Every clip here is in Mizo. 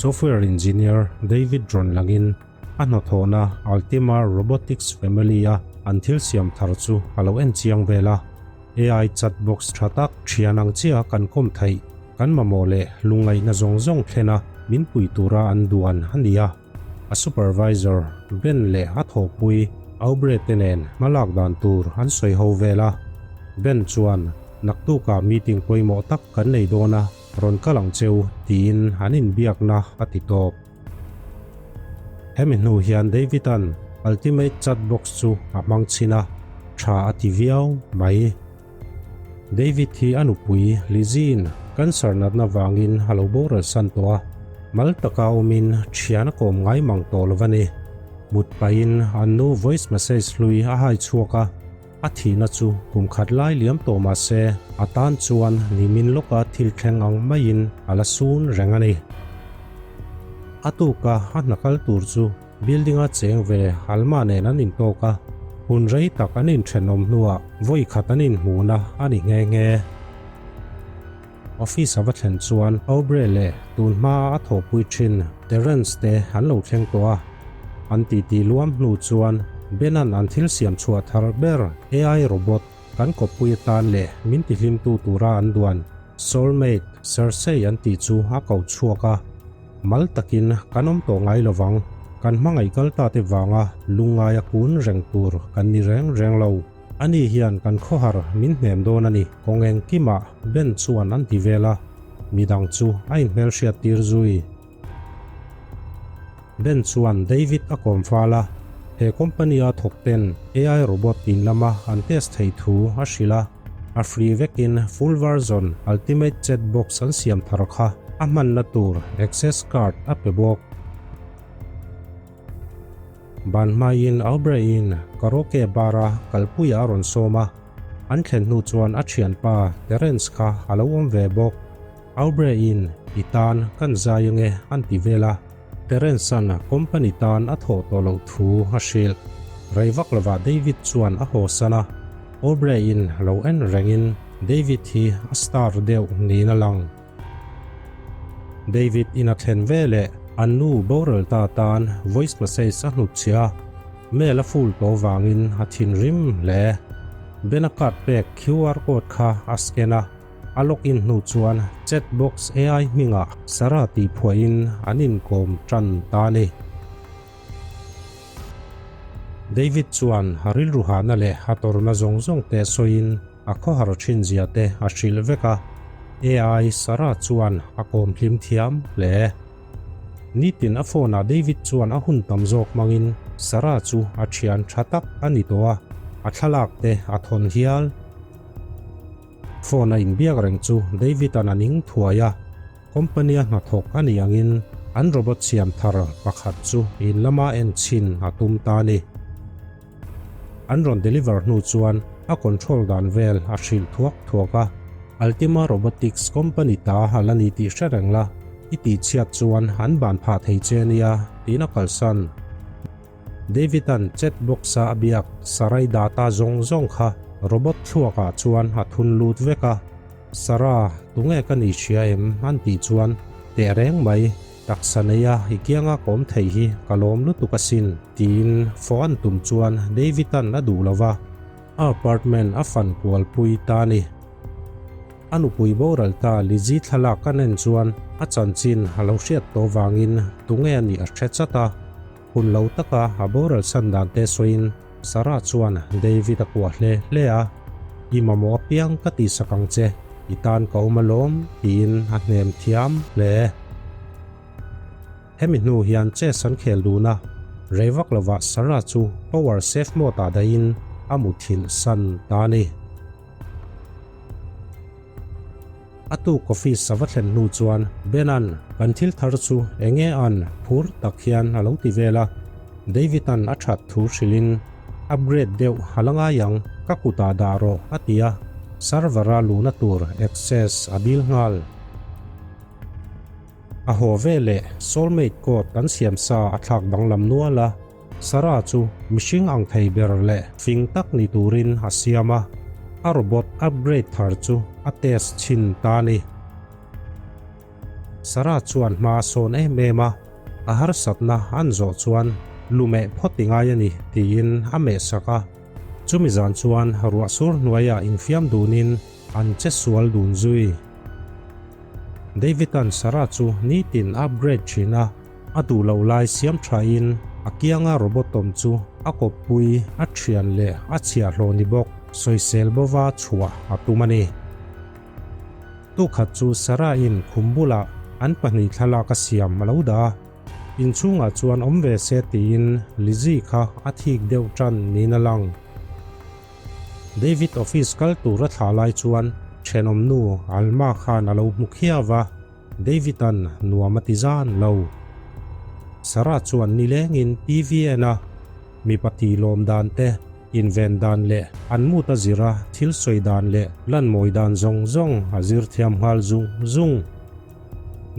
Software engineer David rawn langin a hnathawhna Altima Robotics Family-a an thil siam thar chu a lo en chiang vel a. AI chatbox tha tak thian ang chiah kan kawm theih, kan mamawh leh lungngaihna zawng zawng thlena min pui tura an duan a ni a. A supervisor Ben leh a thawhpui Aubrey te nen hmalak dan tur an sawi ho vel a. Ben chuan, Naktukah meeting pawimawh tak kan nei dawn a, rawn kal ang cheu, tiin an inbiakna a ti tawp. Hemi hnu hian David-a'n Ultimate Chat Box chu a hmang chhin a, tha a ti viau mai. David hi a nupui Lizzie-in cancer natna vangin a lo boral san tawh a, mal taka awmin thian a kawm ngai mang tawh lo a ni. Mut pahin an nu voice message hlui a hai chhuak a, A thihna chu kum khat lai liam tawh mah se, a tan chuan nimin lawka thil thleng ang maiin a la sun reng a ni. A tuka a hna kal tur chu building-a cheng ve Alma nen an intawk a, hun rei tak an inthenawm hnuah vawi khat an inhmuhna a ni nghe nghe. Office a va thlen chuan Aubrey leh tun hmaa a thawhpui thin Terence te an lo thleng tawh a. An titi luam hnu chuan Ben-a'n an thil siam chhuah thar ber AI robot kan kawppui atan leh min tihlimtu tura an duan Soulmate Cersei an tih chu a ko chhuak a. Mal takin kan awm tawh ngai lovang, kan hmangaih kal ta te vanga lungngaia kun reng tur kan ni reng reng lo. Ani hian kan khawhar min hnem dawn a ni, kawng engkimah Ben chuan an ti vel a, midang chu a inhmelhriat tir zui. Ben chuan David a kawm fal a, he company a thawk ten AI robot in lama an test thei thu a hrilh a, a free vekin full version ultimate chat box an siam thar kha a hmanna tur access card a pe bawk. Ban hmaiin Aubrey-in karaoke bar-a kalpuiah a rawn sawm a, an thlen hnu chuan a thianpa Terence kha a lo awm ve bawk. Aubrey-in i tan kan zai ange an ti vel a, Terence-a'n company tan a thawh tawh loh thu a hrilh. Rei vak lovah David chuan a hawsan a, Aubrey-in lo en rengin David hi a star deuh niin a lang. David in a thlen ve leh an nu boral ta tan voice message a hnutchhiah a, mail a full tawh vangin a thinrim hle. Ben a card pek QR code kha a scan a, a log in hnu chuan chat box AI hmingah Sarah tih phuahin an inkawm tan ta a ni. David chuan a rilru hahna leh a tawrhna zawng zawng te sawiin A khawhar thin zia te a hrilh vek a, AI Sarah chuan a kawm hlim thiam hle. Nitin a phone ah David chuan a hun tam zawk hmangin Sarah chu a thian tha tak a ni tawh a, a thlalak te a thawn hial. Phone a inbiak reng chu David-a'n a ning thuai a, company a hnathawk a nih angin an robot siam thar pakhat chu in lama en chhin a tum ta a ni. An rawn deliver hnu chuan a control dan vel a hrilh thuak thuak a, Altima Robotics company ta a la ni tih hre reng la, i tih chhiat chuan an ban phah thei che nia, tiin a kalsan. David-a'n chat box-a a biak Sarai data zawng zawng kha robot thluakah chuan a thun lut vek a, Sarah, tunge ka ni hria em? an tih chuan teh reng mai. Taksa neia i kianga ka awm thei hi ka lawm lutuk asin, tiin fawh an tum chuan David-a'n a duh lo va, a apartment a fan kual pui ta a ni. A nupui boral ta Lizzie thlalak a nen chuan a chanchin a lo hriat tawh vangin tunge a nih a hre chat a. Hun lo taka a boral san dan te sawiin Sarah chuan David a kuah hle hle a, I mamawh apiang ka tihsak ang che, i tan ka awm alawm, tiin a hnem thiam hle. Hemi hnu hian chess an khel dun a, rei vak lovah Sarah chu power save mode ah dahin a muthilh san ta a ni. A tuk office a va thlen hnu chuan Ben-a'n kan thil thar chu enge a'n phur tak hian a lo ti vel a, David-a'n a that thu hrilhin upgrade deuh a la ngai ang, ka kutah dah rawh a ti a, server-a luhna tur access a dil nghal. A haw veleh soulmate code an siam sa a thlak danglam nual a, Sarah chu mihring ang thei ber leh fing tak ni turin a siam a. a robot upgrade thar chu a test chhin ta a ni. Sarah chuan hma a sawn em em a, a harsatna an zawh chuan lumeh phawt i ngai a ni tiin a mehsak a. Chumi zan chuan ruah sur hnuaiah infiam dunin an che sual dun zui. David-a'n Sarah chu nitin upgrade thin a, a duh loh lai siam thain a kianga robot awm chu a kawppui a thian leh a chhiahhlawh ni bawk sawisel bova chhuah a tum a ni. Tukhat chu Sarah-in khum bulah an pahnih thlalak a siam a lo dah a, inchhungah chuan awm ve se tiin Lizzie kha a thik deuh tan niin a lang. David office kal tur a thlah lai chuan thenawmnu Alma khan a lo hmu khiau va, David-a'n nuam a ti zan lo. Sarah chuan nilengin TV en a, mipa tih lawm dan te, inven dan leh an mut a zir a, thil sawi dan leh lan mawi dan zawng zawng a zir thiam nghal zung zung.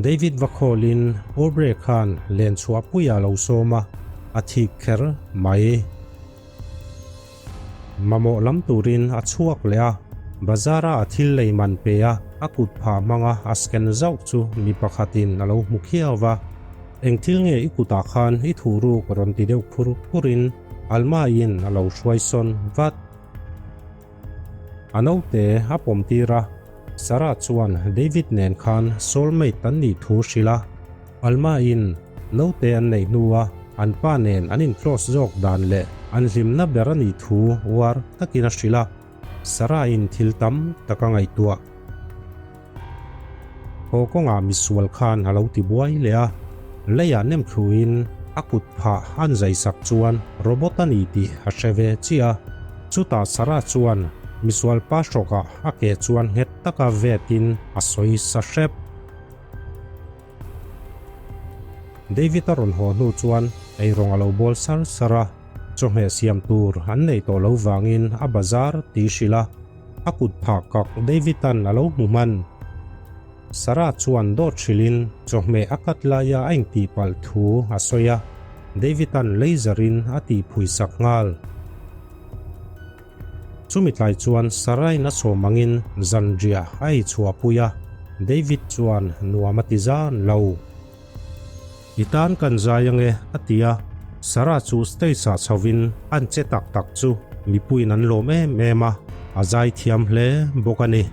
David va khawlin Aubrey khan len chhuahpuiah a lo sawm a, a thik kher mai. Mamawh lam turin a chhuak leh a, bazar-a a thil lei man pe a, a kut phah hmanga a scan zauh chu mi pakhatin a lo hmu khiau va. Eng thil nge i kutah khan i thuh ruk rawn ti deuh phur phurin Alma-in a lo hruai sawn vat. A naute a pawm tir a, Sarah chuan David nen khan soulmate an nih thu hrilh a. Alma-in naute an neih hnua an pa nen an in-close zawk dan leh an hlimna ber a nih thu uar takin a hrilh a, Sarah-in thil tam tak a ngaihtuah. Haw kawngah misual khan a lo ti buai leh a, leiah nem thluin a kut phah an zaisak chuan robot a ni tih a hre ve chiah a. Chutah Sarah chuan misual pa hrawkah a ke chuan nghet taka vetin a sawi sa hrep. David a rawn haw hnu chuan eirawng a lo bawl sar sar a, chawhmeh siam tur an nei tawh lo vangin a bazar tih hrilh a, a kut phah kak David-a'n a lo hmu hman. Sarah chuan dawt hrilhin chawhmeh a kat laia a intihpalh thu a sawi a, David-a'n laser-in a tihphuisak nghal. Chumi tlai chuan Sarah-in a sawm angin zanriah a ei chhuahpui a, David chuan nuam a ti zan lo. I tan kan zai ange, a ti a, Sarah chu stage-ah chhovin an che tak tak chu mipuiin an lawm em em a, a zai thiam hle bawk a ni.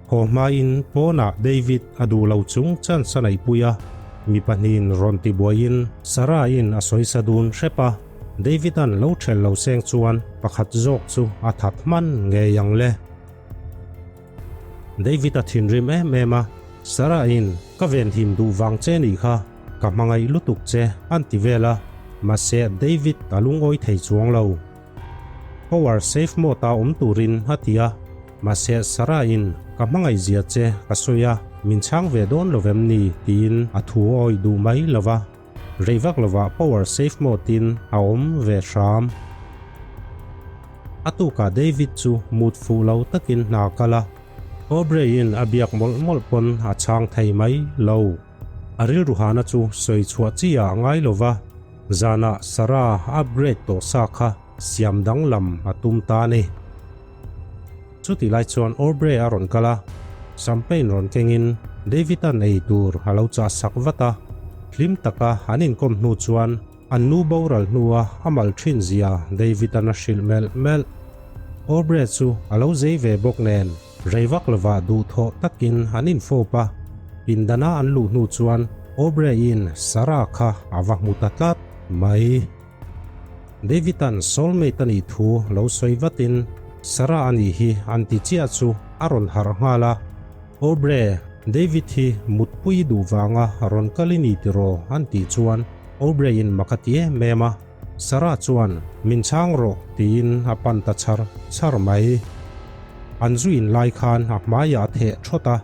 Haw hmain pawnah David a duh lo chung chance a neihpui a, mi pahnihin rawn tibuaiin Sarah-in a sawisa dun hrep a. David-a'n lo ṭhel lo seng chuan pakhat zawk chu a that hman ngei ang le. David-a thinrim em em a, Sarah-in ka venhim duh vang che nih kha, ka hmangaih lutuk che a'n ti vel a, mahse David a lungawi thei chuang lo. Power save mode a awm turin a ti a, mahse Sarah-in ka hmangaih zia che ka sawi a, min chhang ve dawn lo vem ni tiin a thu awih duh mai lo va. Rei vak lovah power save mode in a awm ve hram. A tukah David chu mut fuh lo takin hna a kal a, Aubrey-in a biak mawlh mawlh pawn a chhang thei mai lo. A rilru hana chu sawi chhuah chi ah ngai lova, zanah Sarah upgrade tawh sa kha siam danglam a tum ta a ni. Chutih lai chuan Aubrey a rawn kal a, champagne rawn kengin David-a'n ei tur a lo chah sak vat a. Hlim taka an inkawm hnu chuan an nu boral hnua a mal thin zia David-a'n a hrilh melh melh. Aubrey chu a lo zei ve bawk nen rei vak lovah duhthawh takin an infawp a, pindana an luh hnu chuan Aubrey-in Sarah kha a va hmu ta tlat mai. David-a'n soulmate a nih thu lo sawi vatin Sarah a nih hi an ti chiah chu a rawn harh nghal a, Aubrey, David hi mutpui duh vanga rawn kal i ni tiraw an tih chuan Aubrey-in mak a ti em em a, Sarah chuan min chhang rawh tiin a pan ta char char mai. An zu in lai khan a hmaiah a theh thawt a,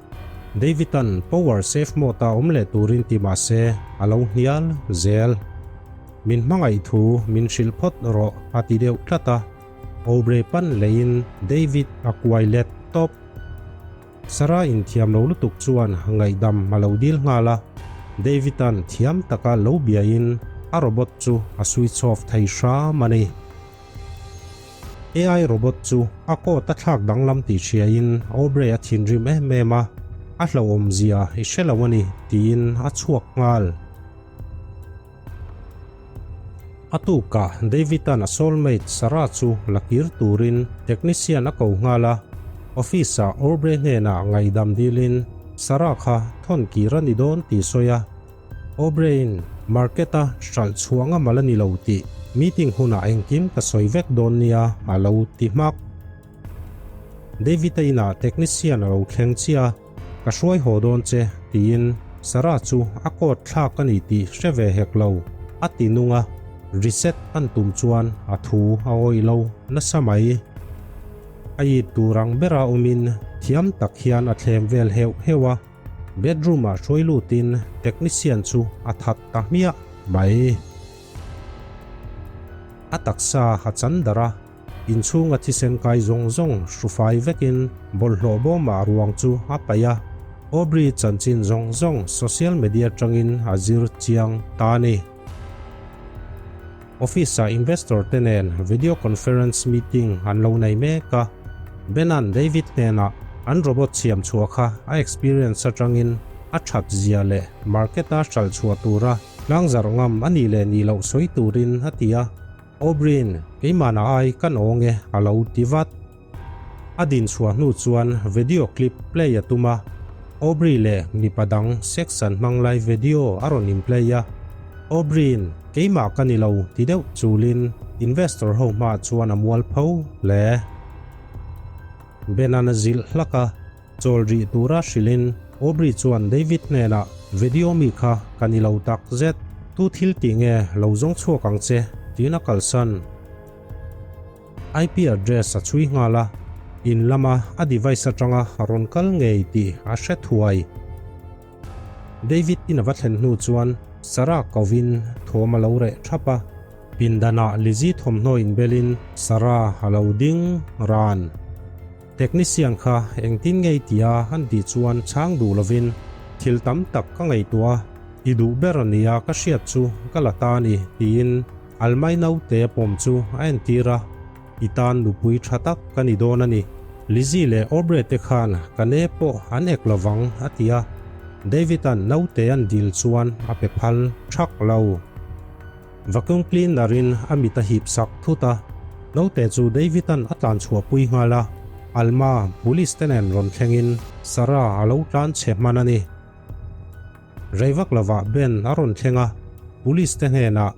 David-a'n power save mode-a awm leh turin ti mah se a lo hnial zel. Min hmangaih thu min hrilh phawt rawh a ti deuh tlat a, Aubrey pan leiin David a kuai let tawp. Sarah inthiam lo lutuk chuan ngaihdam a lo dil nghal a, David-a'n thiam taka lo biain a robot chu a switch off thei hram a ni. AI robot chu a coat a thlak danglam tih hriain Aubrey a thinrim em em a, a hlauhawmzia i hre lo a ni tiin a chhuak nghal. A tukah David-a'n a soulmate Sarah chu la kir turin technician a ko nghal a, office-ah Aubrey hnenah ngaihdam dilin Sarah kha thawn kir a ni dawn tih sawi a. Aubrey-in market-a hralh chhuah ngamal a ni lo tih meeting hunah engkim ka sawi vek dawn nia a lo ti hmak. David-a inah technician a lo thleng chiah a, ka hruai haw dawn che tiin Sarah chu a coat thlak a ni tih hre ve hek lo a ti nung a, reset an tum chuan a thu a awih lo nasa mai. A it tur ang bera awmin thiam tak hian a thlem vel heuh heuh a. Bedroom ah hruai lutin technician chu a that ta hmiah mai. A taksa a chan darh a, inchhunga thisen kai zawng zawng hrufai vekin bawlhhlawh bawmah ruang chu a paih a, Aubrey chanchin zawng zawng social media atangin a zir chiang ta a ni. Office-ah investor te nen video conference meeting an lo nei mek a, Ben-a'n David hnenah an robot siam chhuah kha a experience atangin a that zia leh market-a hralh chhuah tura tlangzarh ngam a nih leh nih loh sawi turin a ti a, Aubrey-in keimahna ai kan awng e a lo ti vat. A din chhuah hnu chuan video clip play a tum a, Aubrey leh mipa dang sex an hmang lai video a rawn in play a, Aubrey-in keimah ka ni lo ti deuh chulin investor ho hmaah chuan a mual pho hle. Ben-a'n a zilh hlak a, chawl rih tura hrilhin Aubrey chuan David hnenah video mi kha ka ni lo tak zet, tu thil tih nge lo zawng chhuak ang che tiin a kalsan. IP address a chhui nghal a, in lama a device atanga a rawn kal ngei tih a hre thuai. David in a va thlen hnu chuan Sarah kovin thawm a lo reh thap a, pindanah Lizzie thawmhnaw inbelin Sarah a lo ding ran. Technician kha engtin ngei tia an tih chuan chhang duh lovin thil tam tak ka ngaihtuah a, i duh ber a nia ka hriat chu ka la ta a ni tiin Almai naute a pawm chu a entir a, I tan nupui tha tak ka ni dawn a ni. Lizzie leh Aubrey te khan ka ne pawh an ek lovang a ti a, David-a'n naute an dil chuan a pe phal thak lo. Vacuum cleaner in a mit a hip sak thut a, naute chu David-a'n a tlan chhuahpui nghal a, Alma police te nen rawn thlengin Sarah a lo tlan chhe hman a ni. Rei vak lovah Ben a rawn thleng a, police te hnenah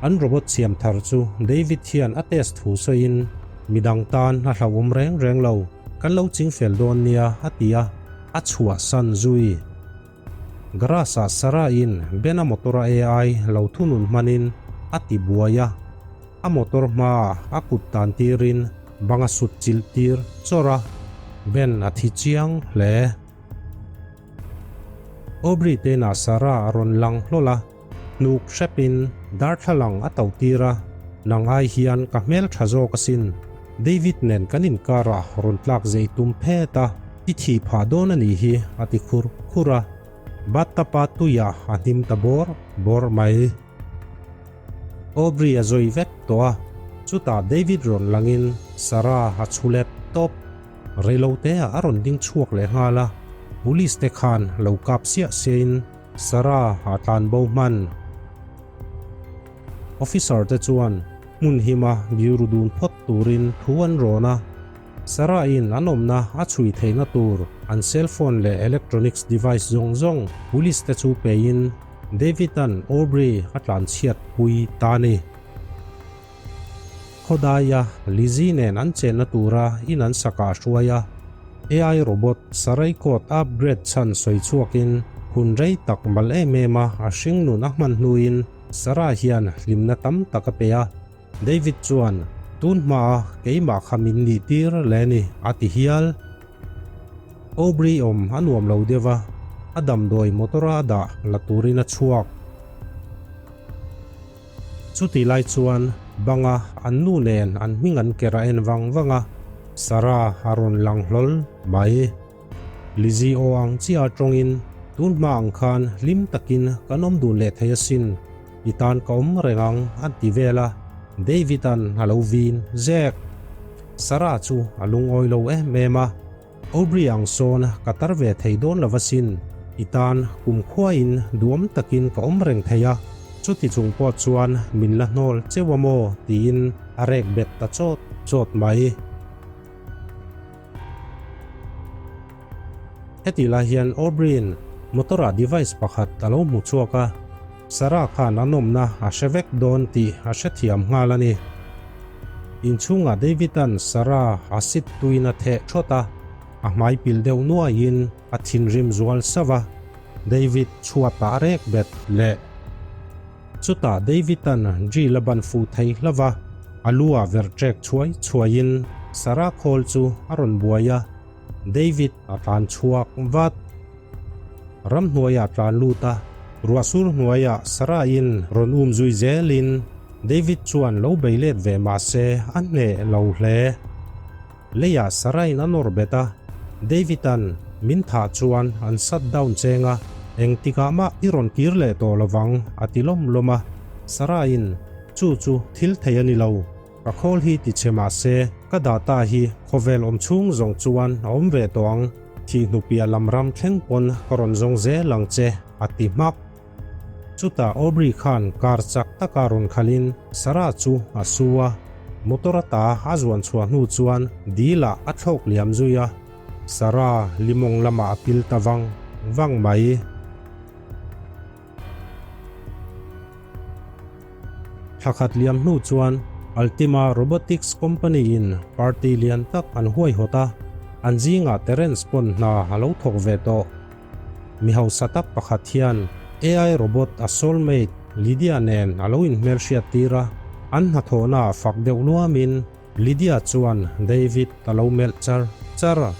an robot siam thar chu David hian a test thu sawiin midang tan a hlauhawm reng reng lo, kan lo ching fel dawn nia a ti a, a chhuahsan zui. Garage ah Sarah in Ben a motor a AI lo thunun hmanin a ti buai a, a motor hmaah a kut tan tirin bang a sut chilh tir chawrh a, Ben a thi chiang hle. Aubrey tena Sarah a rawn lang hlawl a, hnuk hrepin darthlalang a to tir a, Nang ai hian ka hmel tha zawk asin, David nen kan inkarah rawn tlak zei tum phet a, i thih phah dawn a nih hi a ti khur khur a, bathtub-a tuiah a hnim ta bawr bawr mai. Aubrey a zawi vek tawh a, chutah David rawn langin Sarah a chhu let tawp. Reilote ah a rawn ding chhuak leh nghal a, police te khan lo kap siah siahin Sarah a tlan bo hman. Officer te chuan hmun hima biru dun phawt turin thu an rawn a, Sarah in an awmna a chhui theihna tur an cell phone leh electronics device zawng zawng police te chu peiin David-a'n Aubrey a tlan chhiat pui ta a ni. Khawdaia Lizzie nen an chenna tura in an sakah a hruai a, AI robot Sarai code upgrade chhan sawi chhuakin hun rei tak mal em em a a hringnun a hman hnuin Sarah hian hlimna tam tak a pe a, David chuan tun hmaa keimah kha min nih tir le ni a ti hial. Aubrey awm a nuam lo deuh a, a damdawi motor-a a dah la turin a chhuak. Chutih lai chuan banga an nu nen an hming an ker a en vang vang a, Sarah a rawn lang hlawl mai. Lizzie aw ang chiah atawngin tun hma ang khan hlim takin kan awm dun leh thei asin, i tan ka awm reng ang an ti vel a, David-a'n a lo vin zek. Sarah chu a lungawi lo em em a. Aubrey ang sawn ka tar ve thei dawn lo asin, i tan kumkhuain duam takin ka awm reng thei a, chuti chung pawh chuan min la hnawl cheu a maw tiin a rek bet ta chawt chawt mai. Heti lai hian Aubrey-in motor-ah device pakhat a lo hmu chhuak a, Sarah khan a nawmna a hre vek dawn tih a hrethiam nghal a ni. Inchhungah David-a'n Sarah a sit tuin a theh thawt a, a hmai pil deuh nuaiin a thinrim zual sauh a, David chhuatah a rek bet leh. Chutah David-a'n drill a ban fuh thei hlauh a, a lu ah verh ṭek chhuai chhuaiin Sarah khawl chu a rawn buai a, David a tlan chhuak vat. Ramhnuaiah tlan lut a, ruahsur hnuaiah Sarah-in rawn um zui zelin David chuan lo bei let ve mah se a hneh lo hle. Leiah Sarah-in a nawr bet a, David-a'n min thah chuan an shut down cheng a, engtikah mah i rawn kir leh tawh lovang a ti lawm lawm a, Sarah-in chu chu thil thei a ni lo. Ka khawl hi ti chhe mah se, ka data hi khawvel awm chhung zawng chuan a awm ve tawh ang, thih hnupiah lam ram thleng pawn ka rawn zawng zel ang che, a ti hmak. Chutah Aubrey khan car chak taka rawn khalhin Sarah chu a su a, motor ata a zuan chhuah hnu chuan dil ah a thlawk liam zui a, Sarah limawng lamah a pil ta vang vang mai. Thlakhat liam hnu chuan Altima Robotics Company in party lian tak an huaihawt a, an zingah Terence pawn hna a lo thawk ve tawh. Mi hausa tak pakhat hian AI robot a soulmate Lydia nen a lo inhmelhriat tir a, an hnathawhnaah fak deuh luamin Lydia chuan David a lo melh char char a.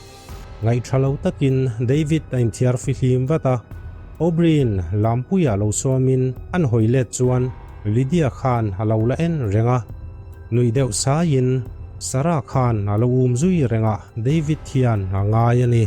Ngaihṭha lo takin David a inthiar fihlim vat a, Aubrey-in lampuiah lo sawmin an hawi let chuan Lydia khan a lo la en reng a. Nuih deuh saiin Sarah khan a lo um zui rengah David hian a ngai a ni.